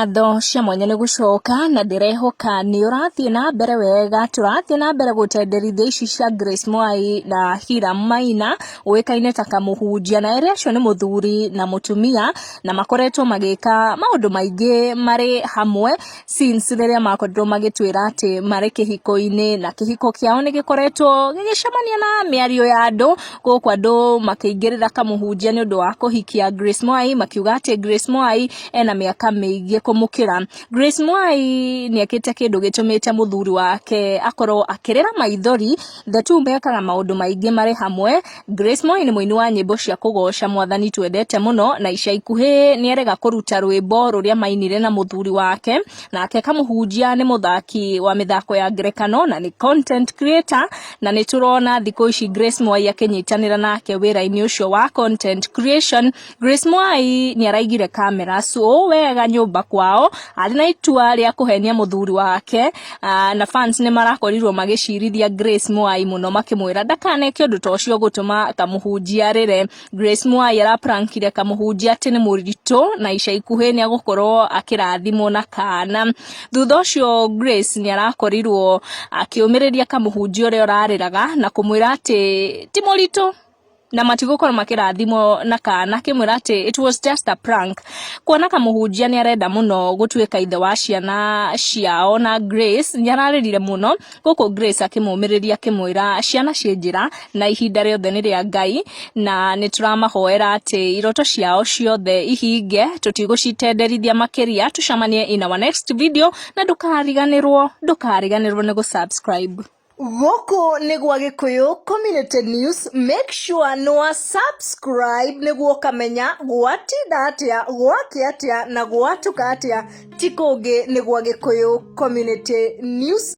Ngatho cia mwanya nĩ gũcoka na ndĩrehoka nĩ ũrathiĩ na mbere wega. Tũrathiĩ na mbere gũtenderithia ici cia Grace Mwai na Hiram Maina ũĩkaine ta Kamũhunjia, na erĩ acio nĩ mũthuri na mũtumia na makoretwo magĩka maũndũ maingĩ marĩ hamwe since rĩrĩa makorirwo magĩtwĩra atĩ marĩ kĩhiko-inĩ, na kĩhiko kĩao nĩ gĩkoretwo gĩgĩcemania na mĩario ya andũ gũkũ andũ makĩingĩrĩra Kamũhunjia nĩ ũndũ wa kũhikia Grace Mwai, makiuga atĩ Grace Mwai ena mĩaka mĩingĩ kũmũkĩra. Grace Mwai nĩ ekĩte kĩndũ gĩtũmĩte mũthuri wake akorwo akĩrĩra maithori. The two mekaga maũndũ maingĩ marĩ hamwe. Grace Mwai nĩ mũini wa nyĩmbo cia kũgoca mwathani twendete mũno, na ica ikuhĩ nĩ erega kũruta rwĩmbo rũrĩa mainire na mũthuri wake. Nake Kamũhunjia nĩ mũthaki wa mĩthako ya ngerekano na nĩ content creator, na nĩ tũrona thikũ ici Grace Mwai akĩnyitanĩra nake wĩra-inĩ ũcio wa content creation. Grace Mwai nĩ araigire kamera ũũ wega nyũmba kwao arĩ na itua rĩa kũhenia mũthuri wake, na fans nĩ marakorirwo magĩcirithia Grace Mwai mũno makĩmwĩra ndakaneke ũndũ ta ũcio gũtũma Kamũhunjia arĩre. Grace Mwai araprankire Kamũhunjia atĩ nĩ mũritũ na ica ikuhĩ nĩ agũkorwo akĩrathimwo na kana. Thutha ũcio Grace nĩ arakorirwo akĩũmĩrĩria Kamũhunjia ũrĩa ũrarĩraga na kũmwĩra atĩ ti mũritũ na matigũkorwo makĩrathimwo na kana, akĩmwĩra atĩ it was just a prank. Kuona Kamũhunjia nĩ arenda mũno gũtuĩka ithe wa ciana ciao na Grace, nĩ ararĩrire mũno gũkũ Grace akĩmũmĩrĩria akĩmwĩra ciana ciĩ njĩra na ihinda rĩothe nĩ rĩa Ngai, na nĩ tũramahoera atĩ iroto ciao ciothe ihinge. Tũtigũcitenderithia makĩria, tũcemanie in our next video, na ndũkariganĩrwo nĩ gũ-subscribe. Gũkũ nĩ gwa Gĩkũyũ Community News. Make sure nĩ wa subscribe nĩguo ũkamenya gwatinda atĩa, gwakĩa atĩa na gwatuka atĩa. Ti kũngĩ, nĩ gwa Gĩkũyũ Community News.